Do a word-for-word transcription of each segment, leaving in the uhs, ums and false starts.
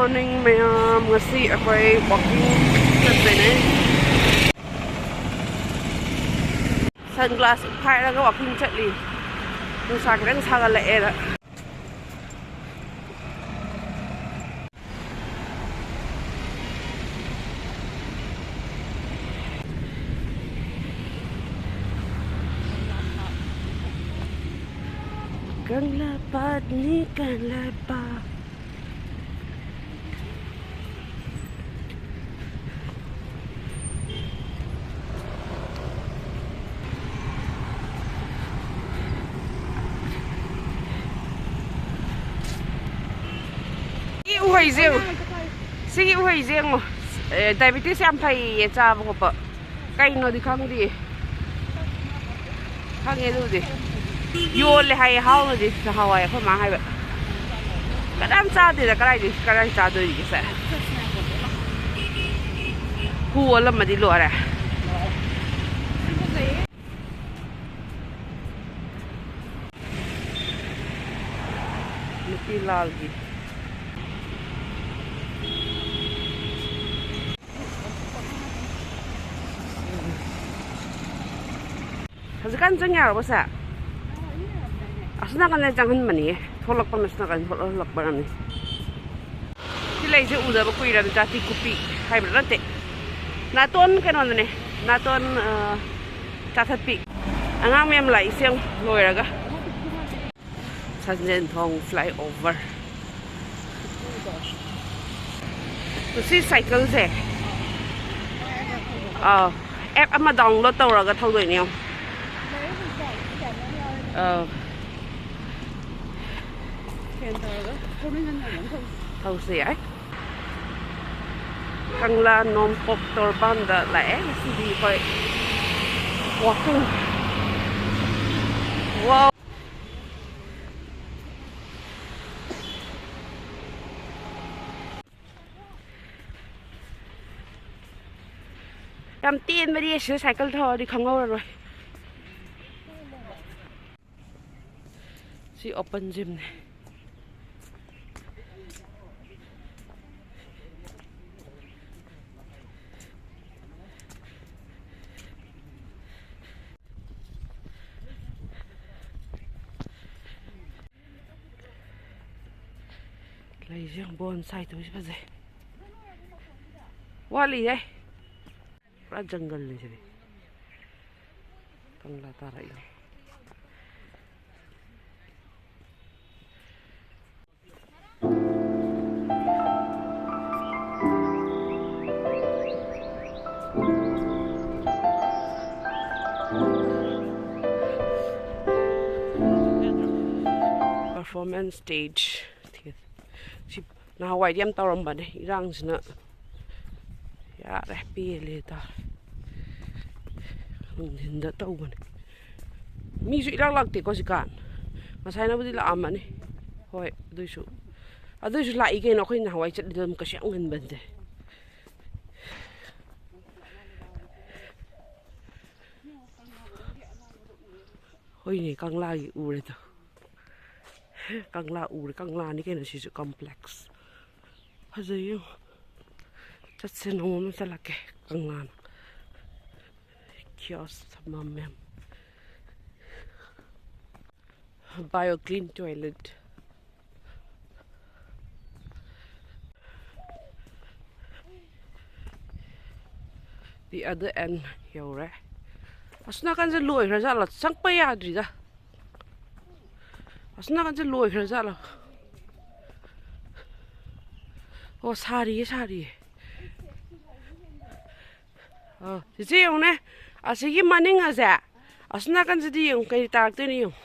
Morning ꯃꯌꯥꯝ, ꯉꯁꯤ ꯑꯩꯈꯣꯏ walking ꯆꯠꯇꯣꯏꯅꯦ꯫ Sunglass ꯎꯞꯈꯥꯏꯔꯒ walking ꯆꯠꯂꯤ꯫ ꯅꯨꯡꯁꯥ ꯈꯤꯇꯪ ꯁꯥꯒꯠꯂꯛꯑꯦꯅ꯫ ꯀꯪꯂꯥ ꯄꯥꯠꯅꯤ ꯀꯪꯂꯥ ꯄꯥꯠ꯫ ꯁꯤꯒꯤ ꯎꯍꯩꯁꯦ ꯌꯦꯡꯉꯨ꯫ ꯁꯤꯒꯤ ꯎꯍꯩꯁꯦ ꯌꯦꯡꯉꯣ꯫ ꯑꯦ, diabetes ꯌꯥꯝ ꯐꯩꯌꯦ ꯆꯥꯕ ꯈꯣꯠꯄ꯫ ꯀꯩꯅꯣꯗꯤ ꯈꯪꯗꯦ꯫ ꯈꯪꯉꯦ ꯑꯗꯨꯕꯨꯗꯤ꯫ ꯌꯣꯜꯂꯦ ꯍꯥꯏꯌꯦ ꯍꯥꯎꯅꯗꯤ꯫ ꯅꯍꯥꯟꯋꯥꯏ ꯑꯩꯈꯣꯏ ꯃꯥ ꯍꯥꯏꯕ꯫ ꯀꯅꯥꯝ ꯆꯥꯗꯦꯗ ꯀꯗꯥꯏꯗꯩ ꯀꯗꯥꯏ ꯆꯥꯗꯣꯏꯔꯤꯒꯦ ꯁꯦ꯫ ꯍꯨ ꯑꯣꯜꯂꯝꯃꯗꯤ ꯂꯣꯏꯔꯦ꯫ ꯅꯨꯄꯤ ꯂꯥꯜꯒꯤ꯫ ꯍꯧꯖꯤꯛꯀꯥꯟ ꯆꯪ ꯌꯥꯔꯕꯣ ꯁꯦ? ꯑꯁꯤ ꯅꯥꯀꯟꯗ ꯆꯪꯍꯟꯕꯅꯤꯌꯦ꯫ ꯊꯣꯛꯂꯛꯄꯅ ꯑꯁꯤ ꯅꯥꯀꯟ ꯊꯣꯛꯍꯜꯂꯛꯄꯅꯤ꯫ ꯁꯤ ꯂꯩꯁꯦ ꯎꯗꯕ ꯀꯨꯏꯔꯕ ꯖꯥꯇꯤ ꯀꯨꯄꯤ ꯍꯥꯏꯕ꯭ꯔꯥ ꯅꯠꯇꯦ꯫ ꯅꯥꯇꯣꯟ ꯀꯩꯅꯣꯗꯨꯅꯦ꯫ ꯅꯥꯇꯣꯟ, ꯑ, ꯆꯥꯊꯠꯄꯤ꯫ ꯑꯉꯥꯡ ꯃꯌꯥꯝ ꯂꯥꯛꯏꯁꯦ ꯌꯦꯡꯉꯨ ꯂꯣꯏꯔꯒ꯫ ꯁꯟꯖꯦꯟꯊꯣꯡ flyover꯫ ꯁꯤ ꯁꯥꯏꯀꯜꯁꯦ꯫ ꯑꯥ, app ꯑꯃ download ꯇꯧꯔꯒ ꯊꯧꯗꯣꯏꯅꯦ ꯌꯦꯡꯉꯣ꯫ ꯑꯥ꯫ ꯊꯧꯁꯦ ꯌꯥꯏ꯫ ꯀꯪꯂꯥ ꯅꯣꯡꯄꯣꯛ ꯇꯣꯔꯕꯥꯟꯗ ꯂꯥꯛꯑꯦ ꯉꯁꯤꯗꯤ ꯑꯩꯈꯣꯏ walking꯫ Wow! ꯌꯥꯝ ꯇꯦꯟꯕꯗꯤ ꯁꯤꯗ ꯁꯥꯏꯀꯜ ꯊꯧꯔꯗꯤ ꯈꯪꯍꯧꯔꯔꯣꯏ꯫ ꯁꯤ open gymꯅꯦ꯫ ꯂꯩꯁꯦ ꯌꯦꯡꯉꯨ, ꯕꯣꯟ ꯁꯥꯏ ꯇꯧꯔꯤꯁꯦ ꯐꯖꯩ꯫ ꯋꯥꯠꯂꯤꯌꯦ꯫ ꯄꯨꯔꯥ ꯖꯪꯒꯜꯅꯤ ꯁꯤꯗꯤ꯫ ꯀꯪꯂꯥ ꯇꯥꯔꯛꯏꯅꯦ꯫ Performance stage. ꯁꯤ ꯅꯍꯥꯟꯋꯥꯏꯗꯤ ꯌꯥꯝ ꯇꯧꯔꯝꯕꯅꯦ, ꯏꯔꯥꯡꯁꯤꯅ ꯌꯥꯔꯦ, ꯄꯦꯜꯂꯦ ꯇꯥꯔꯦ꯫ ꯅꯨꯡꯊꯤꯟꯗ ꯇꯧꯕꯅꯦ꯫ ꯃꯤꯁꯨ ꯏꯂꯥꯛ ꯂꯥꯛꯇꯦꯀꯣ ꯍꯧꯖꯤꯛꯀꯥꯟ꯫ ꯉꯁꯥꯏꯅꯕꯨꯗꯤ ꯂꯥꯛꯑꯝꯃꯅꯤ꯫ ꯍꯣꯏ, ꯑꯗꯨꯏꯁꯨ, ꯑꯗꯨꯏꯁꯨ ꯂꯥꯛꯏ ꯀꯩꯅꯣ꯫ ꯑꯩꯈꯣꯏ ꯅꯍꯥꯟꯋꯥꯏ ꯆꯠꯂꯤꯗꯣ ꯑꯗꯨꯝ ꯀꯩꯁꯨ ꯌꯥꯝ ꯉꯟꯕ ꯅꯠꯇꯦ꯫ ꯍꯣꯏꯅꯦ, ꯀꯪꯂꯥꯒꯤ ꯎꯔꯦꯗꯣ꯫ ꯀꯪꯂꯥ ꯎꯔꯦ, ꯀꯪꯂꯥꯅꯤ ꯀꯩꯅꯣ ꯁꯤꯁꯨ, complex꯫ ꯐꯖꯩ ꯌꯦꯡꯉꯣ꯫ ꯆꯠꯁꯦ, ꯅꯣꯡꯃ ꯑꯃ ꯆꯠꯂꯛꯀꯦ ꯀꯪꯂꯥꯅ꯫ Kiosk ꯊꯝꯃꯝꯃꯦ꯫ Bio clean toilet꯫ The other end ꯌꯧꯔꯦ꯫ ꯑꯁ, ꯅꯥꯀꯟꯁꯦ ꯂꯣꯏꯈ꯭ꯔ ꯖꯥꯠꯂꯣ? ꯆꯪꯕ ꯌꯥꯗ꯭ꯔꯤꯗ꯫ ꯑꯁ, ꯅꯥꯀꯟꯁꯦ ꯂꯣꯏꯈ꯭ꯔ ꯖꯥꯠꯂꯣ? ꯑꯣ, ꯁꯥꯔꯤꯌꯦ, ꯁꯥꯔꯤꯌꯦ꯫ ꯑꯣ, ꯆꯤꯆꯦ ꯌꯦꯡꯉꯨꯅꯦ, ꯑꯁꯤꯒꯤ ꯃꯅꯤꯡ ꯑꯁꯦ, ꯑꯁꯤ ꯅꯥꯀꯟꯁꯤꯗꯤ ꯌꯦꯡꯉꯨ, ꯀꯩ ꯇꯥꯔꯛꯇꯣꯏꯅꯣ ꯌꯦꯡꯉꯨ꯫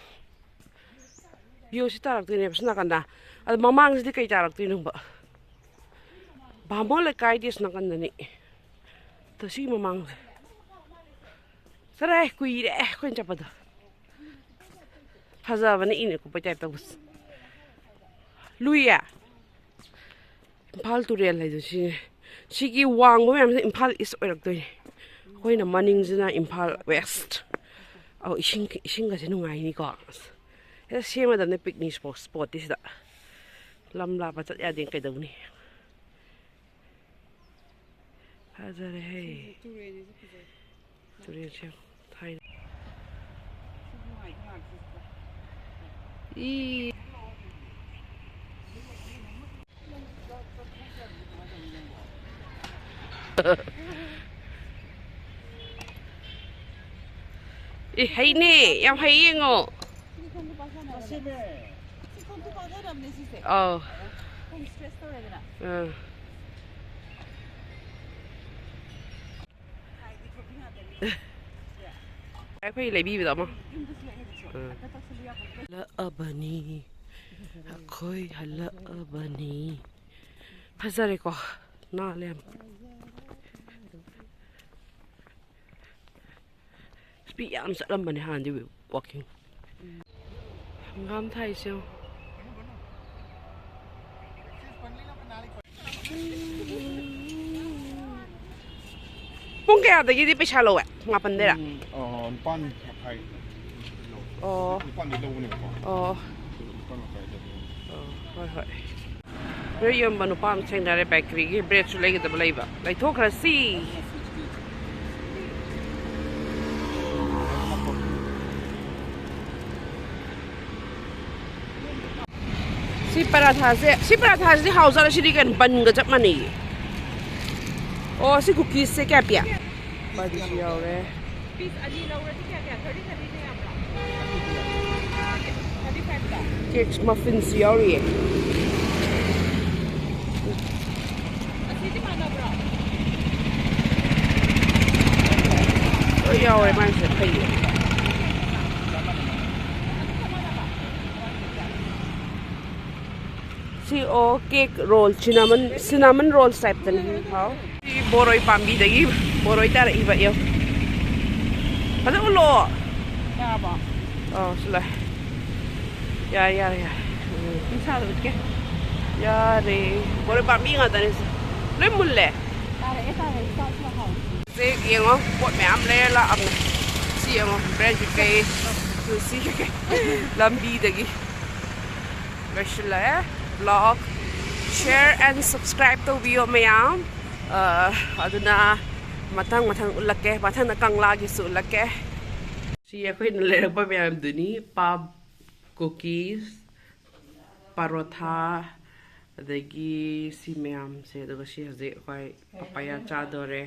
View ꯁꯤ ꯇꯥꯔꯛꯇꯣꯏꯅꯦꯕ ꯁꯤ ꯅꯥꯀꯟꯗ꯫ ꯑꯗꯣ ꯃꯃꯥꯡꯁꯤꯗꯤ ꯀꯩ ꯇꯥꯔꯛꯇꯣꯏꯅꯣꯕ? ꯕꯥꯃꯣꯟ ꯂꯩꯀꯥꯏꯗꯤ ꯑꯁꯤ ꯅꯥꯀꯟꯗꯅꯤ꯫ ꯑꯗꯣ ꯁꯤꯒꯤ ꯃꯃꯥꯡꯁꯦ꯫ ꯆꯠꯂꯍꯦ, ꯀꯨꯏꯔꯦ ꯑꯩꯈꯣꯏꯅ ꯆꯠꯄꯗꯣ꯫ ꯐꯖꯕꯅꯦ, ꯏꯅ ꯀꯨꯞꯄꯩ type ꯇꯧꯕꯁꯦ꯫ ꯂꯨꯏꯌꯦ꯫ ꯏꯝꯐꯥꯜ ꯇꯨꯔꯦꯜ ꯍꯥꯏꯗꯣ ꯁꯤꯅꯦ꯫ ꯁꯤꯒꯤ ꯋꯥꯡꯕ ꯃꯌꯥꯝꯁꯦ ꯏꯝꯐꯥꯜ East ꯑꯣꯏꯔꯛꯇꯣꯏꯅꯦ꯫ ꯑꯩꯈꯣꯏꯅ ꯃꯅꯤꯡꯁꯤꯅ ꯏꯝꯐꯥꯜ West꯫ ꯑꯧ, ꯏꯁꯤꯡ, ꯏꯁꯤꯡꯒꯁꯦ ꯅꯨꯡꯉꯥꯏꯅꯤꯀꯣ꯫ ꯑꯁ, ꯍꯦꯛꯇ ꯁꯦꯝꯃꯗꯕꯅꯦ picnic spot, spotꯇꯤ ꯁꯤꯗ꯫ ꯂꯝ ꯂꯥꯞꯄ ꯆꯠ ꯌꯥꯗꯦ, ꯀꯩꯗꯧꯅꯤ? ꯐꯖꯔꯦꯍꯦ꯫ ꯇꯨꯔꯦꯜꯁꯦ ꯐꯖꯩ꯫ ꯇꯨꯔꯦꯜꯁꯦ ꯊꯥꯏꯅ꯫ ꯁꯤ ꯅꯨꯡꯉꯥꯏ ꯉꯥꯛꯁꯤꯗ꯫ ꯏ꯫ ꯑꯦ, ꯍꯩꯅꯦ, ꯌꯥꯝ ꯍꯩ, ꯌꯦꯡꯉꯣ꯫ ꯑꯧ꯫ ꯑꯥ꯫ ꯑꯩꯈꯣꯏ ꯂꯩꯕꯤꯕꯗꯣ ꯑꯃ꯫ ꯑꯥ꯫ ꯍꯜꯂꯛꯑꯕꯅꯤ꯫ ꯑꯩꯈꯣꯏ ꯍꯜꯂꯛꯑꯕꯅꯤ꯫ ꯐꯖꯔꯦꯀꯣ꯫ ꯅꯥꯜꯂꯦ ꯌꯥꯝ꯫ ꯅꯨꯄꯤ ꯌꯥꯝ ꯆꯠꯂꯝꯕꯅꯦ ꯍꯥꯟꯅꯗꯤ walking꯫ ꯍꯪꯒꯥꯝ ꯊꯥꯏꯁꯦ ꯌꯦꯡꯉꯣ꯫ ꯄꯨꯡ ꯀꯌꯥꯗꯒꯤꯗꯤ ꯄꯩꯁꯥ ꯂꯧꯋꯦ? ꯃꯥꯄꯟꯗꯩꯔ? ꯄꯨꯡ, ꯑ, ꯅꯤꯄꯥꯟ ꯃꯈꯥꯏ꯫ ꯑꯣ꯫ ꯅꯤꯄꯥꯟꯗꯩ ꯂꯧꯕꯅꯦꯕꯀꯣ꯫ ꯑꯣ꯫ ꯅꯤꯄꯥꯟ ꯃꯈꯥꯏꯗ ꯑꯗꯨꯝ꯫ ꯑꯣ, ꯍꯣꯏ, ꯍꯣꯏ꯫ ꯕ꯭ꯔꯦꯗ ꯌꯣꯟꯕ ꯅꯨꯄꯥ ꯑꯃ ꯊꯦꯡꯅꯔꯦ, ꯕꯦꯀꯔꯤꯒꯤ ꯕ꯭ꯔꯦꯗꯁꯨ ꯂꯩꯒꯗꯕ ꯂꯩꯕ꯫ ꯂꯩꯊꯣꯛꯈ꯭ꯔꯁꯤ꯫ ꯁꯤ ꯄꯔꯥꯊꯥꯁꯦ, ꯁꯤ ꯄꯔꯥꯊꯥꯁꯤꯗꯤ ꯍꯥꯎꯖꯥꯠꯂ? ꯁꯤꯗꯤ ꯀꯩꯅꯣ, ꯕꯟꯒ ꯆꯞ ꯃꯥꯟꯅꯩꯌꯦ꯫ ꯑꯣ, ꯁꯤ ꯀꯨꯀꯤꯁꯁꯦ ꯀꯌꯥ ꯄꯤ? ꯕꯟꯁꯨ ꯌꯥꯎꯔꯦ꯫ ꯄꯤꯁ ꯑꯅꯤ ꯂꯧꯔꯗꯤ ꯀꯌꯥ ꯀꯌꯥ? ꯊꯥꯔꯇꯤ ꯊꯥꯔꯇꯤꯅ ꯌꯥꯕ꯭ꯔꯣ? ꯊꯥꯔꯇꯤ ꯐꯥꯏꯚꯇ? ꯀꯦꯛꯁ ꯃꯐꯤꯟꯁꯨ ꯌꯥꯎꯔꯤꯌꯦ꯫ ꯑꯁꯤꯗꯤ ꯃꯥꯟꯅꯕ꯭ꯔꯣ? ꯂꯣꯏ ꯌꯥꯎꯔꯦ ꯃꯥꯏꯁꯦ, ꯐꯩꯌꯦ꯫ ꯁꯤ, ꯑꯣ, cake roll, cinnamon, cinnamon rolls ꯇꯥꯏꯞꯇꯅꯤ꯫ ꯍꯥꯎ꯫ ꯁꯤ ꯕꯣꯔꯣꯏ ꯄꯥꯝꯕꯤꯗꯒꯤ ꯕꯣꯔꯣꯏ ꯇꯥꯔꯛꯏꯕ, ꯌꯦꯡꯉꯣ꯫ ꯐꯖꯅ ꯎꯠꯂꯣ꯫ ꯌꯥꯔꯕꯣ? ꯑꯧ, ꯁꯤ ꯂꯥꯛꯑꯦ꯫ ꯌꯥꯔꯦ, ꯌꯥꯔꯦ, ꯌꯥꯔꯦ꯫ ꯎꯝ꯫ ꯅꯨꯡꯁꯥꯗ ꯎꯠꯀꯦ꯫ ꯌꯥꯔꯦ꯫ ꯕꯣꯔꯣꯏ ꯄꯥꯝꯕꯤ ꯉꯥꯛꯇꯅꯦ ꯁꯤ꯫ ꯂꯣꯏ ꯃꯨꯜꯂꯦ꯫ ꯇꯥꯔꯛꯑꯦ, ꯇꯥꯔꯛꯑꯦ꯫ ꯆꯥꯁꯤ ꯂꯥꯛꯑꯣ꯫ ꯍꯧꯖꯤꯛ ꯌꯦꯡꯉꯣ, ꯄꯣꯠ ꯃꯌꯥꯝ ꯂꯩꯔ ꯂꯥꯛꯑꯕꯅꯦ꯫ ꯁꯤ ꯌꯦꯡꯉꯣ, ꯕ꯭ꯔꯦꯗ ꯀꯩꯀꯩ꯫ ꯁꯤ ꯂꯝꯕꯤꯗꯒꯤ꯫ ꯂꯣꯏꯁꯤꯜꯂꯛꯑꯦ vlog꯫ Share and subscribe ꯇꯧꯕꯤꯌꯣ ꯃꯌꯥꯝ꯫ ꯑ, ꯑꯗꯨꯅ ꯃꯊꯪ ꯃꯊꯪ ꯎꯠꯂꯛꯀꯦ꯫ ꯃꯊꯪꯗ ꯀꯪꯂꯥꯒꯤꯁꯨ ꯎꯠꯂꯛꯀꯦ꯫ ꯁꯤ ꯑꯩꯈꯣꯏꯅ ꯂꯩꯔꯛꯄ ꯃꯌꯥꯝꯗꯨꯅꯤ꯫ ꯄꯥꯞ, cookies, ꯄꯔꯣꯊꯥ, ꯑꯗꯒꯤ ꯁꯤ ꯃꯌꯥꯝꯁꯦ, ꯑꯗꯨꯒ ꯁꯤ ꯍꯧꯖꯤꯛ ꯑꯩꯈꯣꯏ ꯄꯄꯥꯌꯥ ꯆꯥꯗꯣꯔꯦ꯫